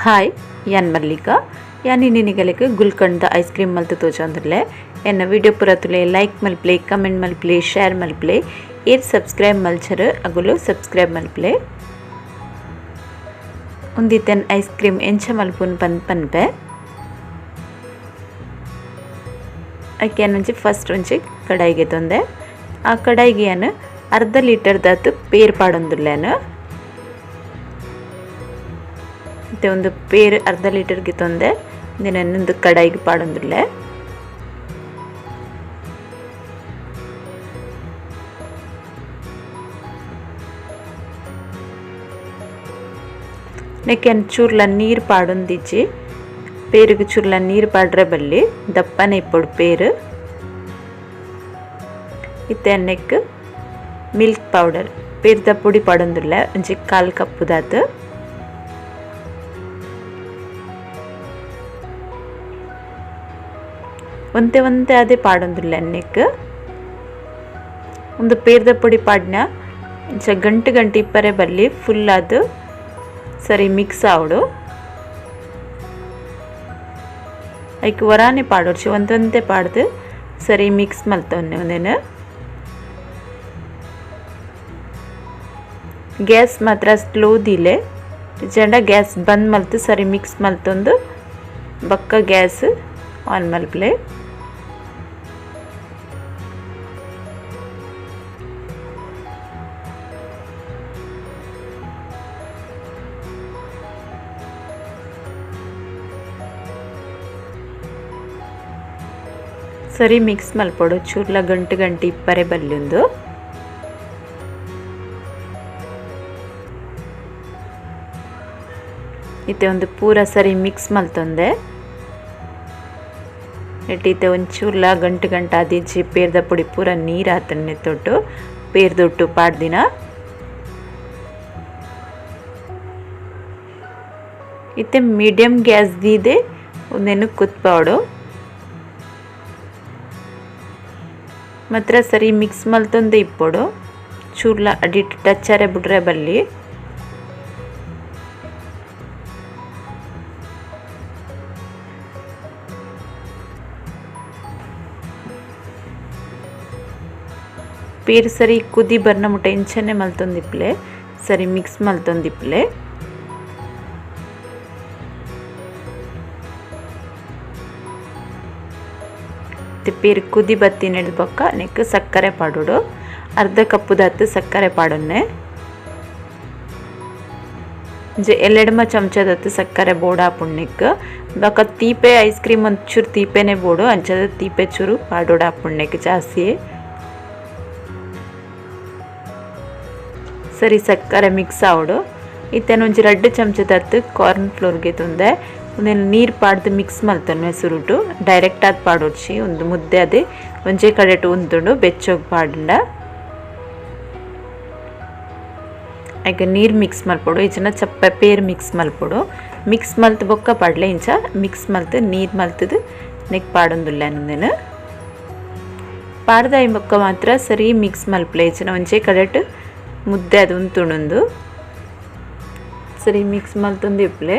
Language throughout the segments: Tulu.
ಹಾಯ್ ಯಾನ್ ಮಲ್ಲಿಕಾ ಯಾನ್ ನಿನಿಗಲೆಗ್ ಗುಲ್ಕಂದ ಐಸ್ ಕ್ರೀಮ್ ಮಲ್ತು ತೋಜೊಂದುಲ್ಲೆ ಎನ್ನ ವಿಡಿಯೋ ಪೂರ ತುಲೆ ಲೈಕ್ ಮಲ್ಪ್ಲೆ ಕಮೆಂಟ್ ಮಲ್ಪ್ಲೆ ಶೇರ್ ಮಲ್ಪ್ಲೆ ಏರ್ ಸಬ್ಸ್ಕ್ರೈಬ್ ಮಲ್ಚರ್ ಅಗುಲು ಸಬ್ಸ್ಕ್ರೈಬ್ ಮಲ್ಪ್ಲೆ ಉಂದಿತೆನ್ ಐಸ್ ಕ್ರೀಮ್ ಎಂಚ ಮಲ್ಪುನ್ ಪಂದ್ ಪನ್ಪೆ ಅಕ್ಕೆ ಒಂಜಿ ಫಸ್ಟ್ ಒಂಜಿ ಕಡಾಯಿಗೆ ತೊಂದೆ ಆ ಕಡಾಯಿಗೆ ಯಾನ್ ಅರ್ಧ ಲೀಟರ್ ದಾತ್ ಪೇರ್ ಪಾಡೊಂದುಲ್ಲೆನ್ ಇತ್ತೆ ಒಂದು ಪೇರ್ ಅರ್ಧ ಲೀಟರ್ಗೆ ತೊಂದೆ ದಿನನ್ನೊಂದು ಕಡಾಯಿಗೆ ಪಾಡೊಂದುಲ್ಲೆ ನೆಕ್ಕೆ ಚೂರ್ಲ ನೀರು ಪಾಡೊಂದಿಜ್ಜಿ ಪೇರಿಗೆ ಚೂರ್ಲ ನೀರು ಪಾಡ್ರೆ ಬಲ್ಲಿ ದಪ್ಪನೆ ಇಪ್ಪೊಡು ಪೇರು ಇತ್ತೆ ನೆಕ್ ಮಿಲ್ಕ್ ಪೌಡರ್ ಪೇರ್ದ ಪುಡಿ ಪಾಡೊಂದುಲ್ಲೆ ಒಂಜಿ ಕಾಲು ಕಪ್ಪುದಾತು ಒಂತೆ ಒಂತೆ ಅದೇ ಪಾಡೊಂದುಲ್ಲೆ ನೆಕ್ ಒಂದು ಪೇರ್ದ ಪುಡಿ ಪಾಡ್ನ ಇಂಚ ಗಂಟು ಗಂಟು ಇಪ್ಪರೆ ಬಲ್ಲಿ ಫುಲ್ ಅದು ಸರಿ ಮಿಕ್ಸ್ ಆವಡು ಐಕ್ ವರಾನೆ ಪಾಡೊಡ್ಚಿ ಒಂದೊಂದೇ ಪಾಡ್ದು ಸರಿ ಮಿಕ್ಸ್ ಮಲ್ತೊನ್ನೆ ಒಂದೇನು ಗ್ಯಾಸ್ ಮಾತ್ರ ಸ್ಲೋ ದಿಲೆ ಜಂಡ ಗ್ಯಾಸ್ ಬಂದ್ ಮಲ್ತು ಸರಿ ಮಿಕ್ಸ್ ಮಲ್ತೊಂದು ಬಕ್ಕ ಗ್ಯಾಸ್ ಆನ್ ಮಲ್ಪ್ಲೆ ಸರಿ ಮಿಕ್ಸ್ ಮಲ್ಪೊಡು ಚೂರ್ಲ ಗಂಟು ಗಂಟು ಇಪ್ಪರೆ ಬಲ್ಲುಂದು ಇತ್ತೆ ಒಂದು ಪೂರ ಸರಿ ಮಿಕ್ಸ್ ಮಲ್ತೊಂದೆ ಇತ್ತೆ ಒಂದು ಚೂರ್ಲ ಗಂಟು ಗಂಟು ಆದಿಜ್ಜಿ ಪೇರ್ದ ಪುಡಿ ಪೂರ ನೀರು ಆತನ್ನೆ ತೊಟ್ಟು ಪೇರ್ದೊಟ್ಟು ಪಾಡ್ದಿನ ಇತ್ತೆ ಮೀಡಿಯಂ ಗ್ಯಾಸ್ ದೀದೆ ಒಂದೇನು ಕುತ್ಪಾಡು ಮಾತ್ರ ಸರಿ ಮಿಕ್ಸ್ ಮಲ್ತೊಂದೆ ಇಪ್ಪೊಡು ಚೂರ್ಲ ಅಡಿಟ್ ಟಚ್ಚಾರೆ ಬುಡ್ರೆ ಬಲ್ಲಿ ಪೇರು ಸರಿ ಕುದಿ ಬರ್ನ ಮುಟ್ಟ ಇಂಚನೆ ಮಲ್ತೊಂದಿಪ್ಲೆ ಸರಿ ಮಿಕ್ಸ್ ಮಲ್ತೊಂದಿಪ್ಲೆ ಪೇರು ಕುದಿ ಬತ್ತಿ ಬೊಕ್ಕ ನೆಕ್ ಸಕ್ಕರೆ ಪಾಡೋಡು ಅರ್ಧ ಕಪ್ಪುದಾತು ಸಕ್ಕರೆ ಪಾಡೊನ್ನೆ ಎಲ್ಲೆಡಮ ಚಮಚದತ್ತು ಸಕ್ಕರೆ ಬೋಡ ಪುಣ್ಯಕ್ ಬೊಕ್ಕ ತೀಪೆ ಐಸ್ ಕ್ರೀಮ್ ಒಂಚೂರು ತೀಪೆನೆ ಬೋಡು ಅಂಚದ ತೀಪೆ ಚೂರು ಪಾಡೋಡ ಪುಣ್ಯಕ್ಕೆ ಜಾಸ್ತಿ ಸರಿ ಸಕ್ಕರೆ ಮಿಕ್ಸ್ ಆವಡು ಇತ್ತೇನು ಒಂಜಿ ರಡ್ಡು ಚಮಚದತ್ತು ಕಾರ್ನ್ ಫ್ಲೋರ್ಗೆ ತುಂದೆ ಒಂದೇನು ನೀರು ಪಾಡ್ದು ಮಿಕ್ಸ್ ಮಲ್ತೊನ್ವೆ ಸುರುಟು ಡೈರೆಕ್ಟ್ ಆದ್ ಪಾಡೊಡ್ಚಿ ಒಂದು ಮುದ್ದೆ ಅದೇ ಒಂಜೇ ಕಡೆಟು ಉಂತುಂಡು ಬೆಚ್ಚೋಗಿ ಪಾಡಂಡ ಐಕ್ ನೀರು ಮಿಕ್ಸ್ ಮಲ್ಪೊಡು ಇಂಚಿನ ಚಪ್ಪೆ ಪೇರು ಮಿಕ್ಸ್ ಮಲ್ಪೊಡು ಮಿಕ್ಸ್ ಮಲ್ತ್ ಬೊಕ್ಕ ಪಾಡ್ಲೆ ಇಂಚ ಮಿಕ್ಸ್ ಮಲ್ತು ನೀರು ಮಲ್ತದು ನೆಕ್ ಪಾಡೊಂದುಲ್ಲೆ ಒಂದೇನು ಪಾಡ್ದ ಬೊಕ್ಕ ಮಾತ್ರ ಸರಿ ಮಿಕ್ಸ್ ಮಲ್ಪಲೆ ಇಂಚಿನ ಒಂಜೇ ಕಡೆಟು ಮುದ್ದೆ ಅದು ಉಂತುಂಡು ಸರಿ ಮಿಕ್ಸ್ ಮಲ್ತೊಂದು ಇಪ್ಲೆ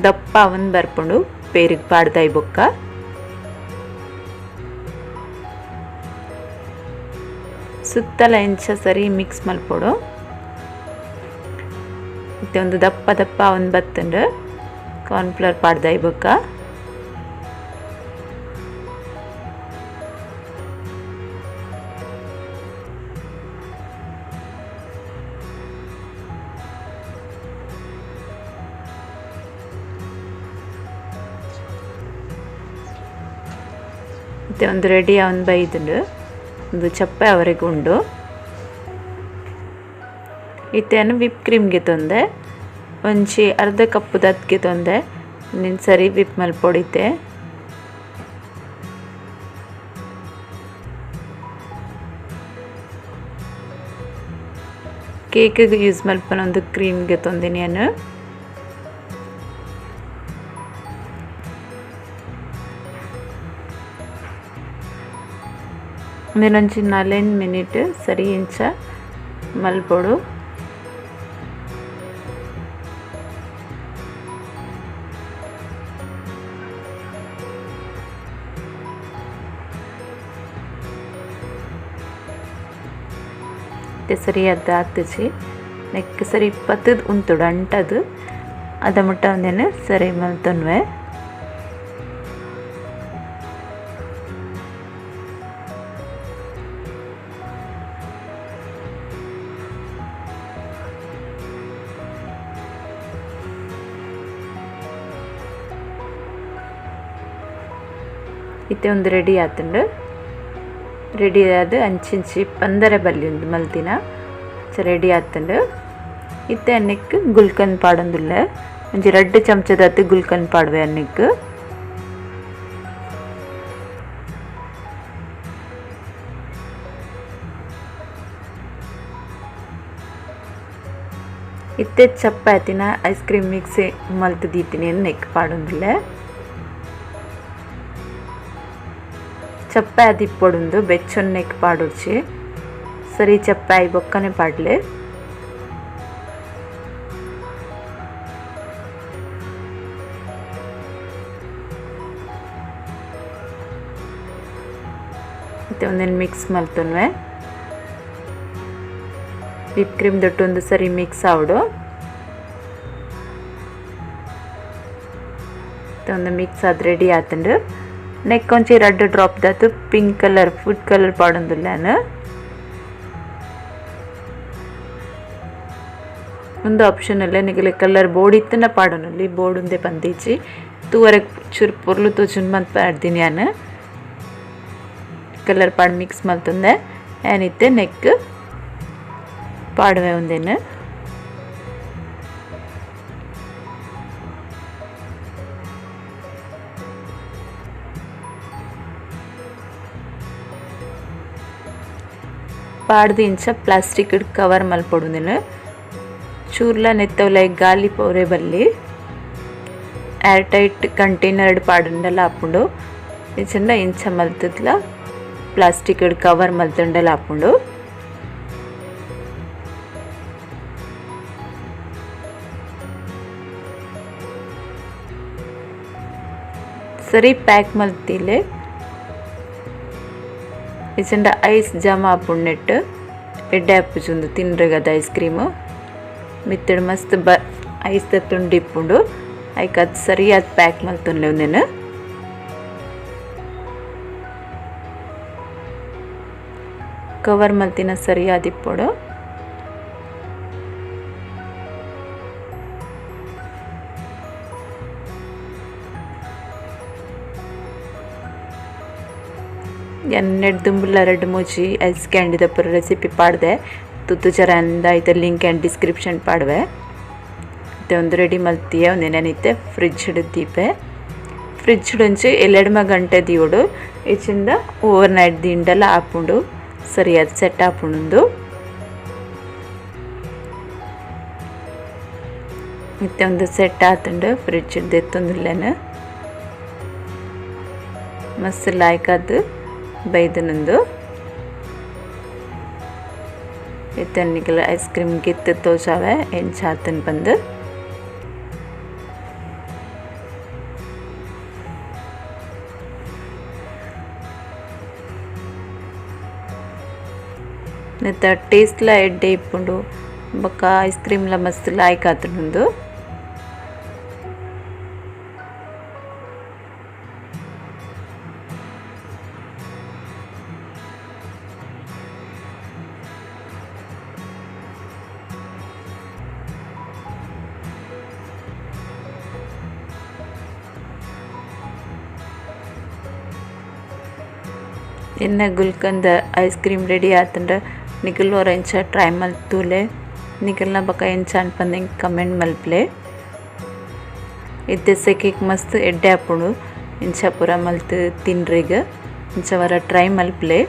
ದಪ್ಪ ಅವನ್ ಬರ್ಪುಂಡು ಪೇರಿಗೆ ಪಾಡ್ದಾಯಿ ಬೊಕ್ಕ ಸುತ್ತಲ ಇಂಚ ಸರಿ ಮಿಕ್ಸ್ ಮಲ್ಪೊಡು ಮತ್ತೆ ಒಂದು ದಪ್ಪ ದಪ್ಪ ಅವನ್ ಬತ್ತುಂಡು ಕಾರ್ನ್ಫ್ಲೋರ್ ಪಾಡ್ದಾಯಿ ಬೊಕ್ಕ ಮತ್ತೆ ಒಂದು ರೆಡಿ ಅವನ್ ಬೈದುಂಡು ಒಂದು ಚಪ್ಪೆ ಅವರಿಗೆ ಉಂಡು ಇತ್ತೇನು ವಿಪ್ ಕ್ರೀಮ್ಗೆ ತೊಂದೆ ಒಂಜಿ ಅರ್ಧ ಕಪ್ಪು ದತ್ಗೆ ತೊಂದೆ ನಿನ್ನ ಸರಿ ವಿಪ್ ಮಲ್ಪೊಡಿತೆ ಕೇಕಿಗೆ ಯೂಸ್ ಮಲ್ಪನ ಒಂದು ಕ್ರೀಮ್ಗೆ ತೊಂದೆ ನಾನು ಉಂದೆನ್ ಒಂಜಿ 4 ಮಿನಿಟ್ ಸರಿ ಇಂಚ ಮಲ್ಪೊಡು. ಸರಿಯಾದ ಆತುಜಿ ನೆಕ್ ಸರಿ ಪತ್ತದ ಉಂತುಡು ಅಂಟದು ಅದ ಮುಟ್ಟ ಒಂದೇನು ಸರಿ ಮಲ್ತೊನ್ವೆ. ಇತ್ತೆ ಒಂದು ರೆಡಿ ಆತುಂಡು. ರೆಡಿ ಆದ್ ಅಂಚಿಂಚಿ ಪಂದರೆ ಬಲ್ಲಿ ಉಂದು ಮಲ್ತಿನ ರೆಡಿ ಆತುಂಡು. ಇತ್ತೆ ಅನ್ನೆಕ್ ಗುಲ್ಕನ್ ಪಾಡೊಂದುಲ್ಲೆ ಒಂಜಿ 2 ಚಮಚದಾತ್ ಗುಲ್ಕನ್ ಪಾಡುವೆ ಅನ್ನೆಕ್. ಇತ್ತೆ ಚಪ್ಪಾತಿನ ಐಸ್ ಕ್ರೀಮ್ ಮಿಕ್ಸ್ ಮಲ್ತ್ ದೀತಿನಿ ನೆಕ್ ಪಾಡೊಂದುಲ್ಲೆ. ಚಪ್ಪಾತಿ ಇಪ್ಪೊಡುಂದು ಬೆಚ್ಚೊನ್ನೆಕ್ ಪಾಡೊಡ್ಚಿ ಸರಿ ಚಪ್ಪಾಯಿ ಬೊಕ್ಕನೆ ಪಾಡ್ಲೆ. ಇತ್ತೆ ಒಂದೆನ್ ಮಿಕ್ಸ್ ಮಲ್ತೊನ್ವೆ. ವಿಪ್ ಕ್ರೀಮ್ ದೊಟ್ಟೊಂದು ಸರಿ ಮಿಕ್ಸ್ ಆವಡು. ಒಂದು ಮಿಕ್ಸ್ ಆದ್ ರೆಡಿ ಆತುಂಡು. ನೆಕ್ ಒಂಜಿ 2 ಡ್ರಾಪ್ ದಾತು ಪಿಂಕ್ ಕಲರ್ ಫುಡ್ ಕಲರ್ ಪಾಡೊಂದುಲ್ಲೆನ್. ಒಂದು ಆಪ್ಷನ್ ಅಲ್ಲ ನಿಗಲೆ ಕಲರ್ ಬೋರ್ಡ್ ಇತ್ತನ ಪಾಡೊನಲ್ಲಿ ಬೋರ್ಡ್ ಉಂದೆ ಪಂದಿಚಿ ತೂವರೆ ಚುರು ಪೊರ್ಲು ತೋಜುನ್ ಮಂತ್ ಪಾಡ್ದಿನಿ ಯಾನ್. ಕಲರ್ ಪಾಡ್ ಮಿಕ್ಸ್ ಮಲ್ತೊಂದೆ ಯಾನಿತ್ತೆ ನೆಕ್ ಪಾಡುವೆ ಉಂದೆನ್. ಪಾಡ್ದು ಇಂಚ ಪ್ಲಾಸ್ಟಿಕ್ ಕವರ್ ಮಲ್ಪೊಡುಂದೆನ್. ಚೂರ್ಲ ನೆತ್ತವಲೈ ಗಾಲಿ ಪೋರೆ ಬಲ್ಲಿ ಏರ್ ಟೈಟ್ ಕಂಟೈನರ್ ಪಾಡುಂಡಲ ಆಪುಂಡು. ಇಜ್ಜಿಂಡ ಇಂಚ ಮಲ್ತುದ್ಲ ಪ್ಲಾಸ್ಟಿಕ್ ಕವರ್ ಮಲ್ತುಂಡಲ ಆಪುಂಡು. ಸರಿ ಪ್ಯಾಕ್ ಮಲ್ತಿಲೆ ಇಜ್ಜಿಂಡ ಐಸ್ ಜಮಾ ಆಪುಂಡು ನೆಟ್ ಎಡ್ಡೆ ಆಪುಜುಂದು ತಿನ್ರೆಗದ ಐಸ್ ಕ್ರೀಮ್ ಮಿತ್ತಡ್ ಮಸ್ತ್ ಬ ಐಸ್ ದ ತುಂಡು ಇಪ್ಪುಂಡು. ಐಕ್ ಅದು ಸರಿಯಾದ ಪ್ಯಾಕ್ ಮಲ್ತೊನ್ಲೆ ಉಂದೆನ್. ಕವರ್ ಮಲ್ತಿನ ಸರಿಯಾದ ಇಪ್ಪೊಡು. ಎನ್ನೆಡ್ ದುಂಬುಲ 2 ಮೂಜಿ ಐಸ್ ಕ್ಯಾಂಡಿದ ಪೂರ ರೆಸಿಪಿ ಪಾಡ್ದೆ ತುತ್ತು ಜರ ಅಂದ ಐತ ಲಿಂಕ್ ಆ್ಯಂಡ್ ಡಿಸ್ಕ್ರಿಪ್ಷನ್ ಪಾಡುವೆ. ಇತ್ತೆ ಒಂದು ರೆಡಿ ಮಲ್ತಿಯ ಒಂದು ನೆನಿತ್ತೆ ಫ್ರಿಜ್ ದೀಪೆ. ಫ್ರಿಜ್ ಒಂಜಿ 2 ಗಂಟೆ ದೀವೊಡು. ಇಚ್ಚಿಂದ ಓವರ್ ನೈಟ್ ದಿಂಡಲ ಆಪುಂಡು ಸರಿಯಾದ ಸೆಟ್ ಆಪುಂಡು. ಇತ್ತೆ ಒಂದು ಸೆಟ್ ಆತುಂಡು ಫ್ರಿಜ್ ದೆತ್ತೊಂದುಲ್ಲೆನ್ ಮಸ್ತ್ ಲಾಯ್ಕ್ ಆದ್ ಬೈದನಂದು. ಇತ್ತೆ ನಿಕಲ ಐಸ್ ಕ್ರೀಮ್ ಗಿತ್ತು ತೋಜಾವೆ ಎಂಚ ಆತುಂಡು ಪಂದ್. ನೆತ್ತ ಟೇಸ್ಟ್ಲ ಎಡ್ಡೆ ಇಪ್ಪುಂಡು ಬೊಕ್ಕ ಐಸ್ ಕ್ರೀಮ್ಲ ಮಸ್ತ್ ಲಾಯ್ಕ್ ಆತುಂಡು. ಎನ್ನ ಗುಲ್ಕಂದ ಐಸ್ ಕ್ರೀಮ್ ರೆಡಿ ಆತಂಡ ನಿಕಲ್ ಒರ ಇಂಚ ಟ್ರೈ ಮಲ್ತೂಲೆ. ನಿಕಲ್ನ ಬೊಕ ಎಂಚ ಅನ್ಪಂದ್ ಕಮೆಂಟ್ ಮಲ್ಪಲೆ. ಇತ್ತೆ ಸೆಕೆಗ್ ಮಸ್ತ್ ಎಡ್ಡೆ ಆಪುಂಡು ಇಂಚ ಪೂರ ಮಲ್ತ್ ತಿನ್ರೆಗ್ ಇಂಚ ವರ ಟ್ರೈ ಮಲ್ಪಲೆ.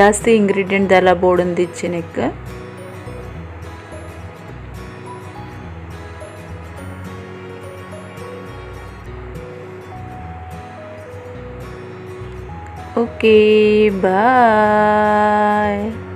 ಜಾಸ್ತಿ ಇಂಗ್ರೀಡಿಯೆಂಟ್ ದಾಲ ಬೋಡೊಂದಿಜ್ಜಿ ನೆಕ್. Okay bye.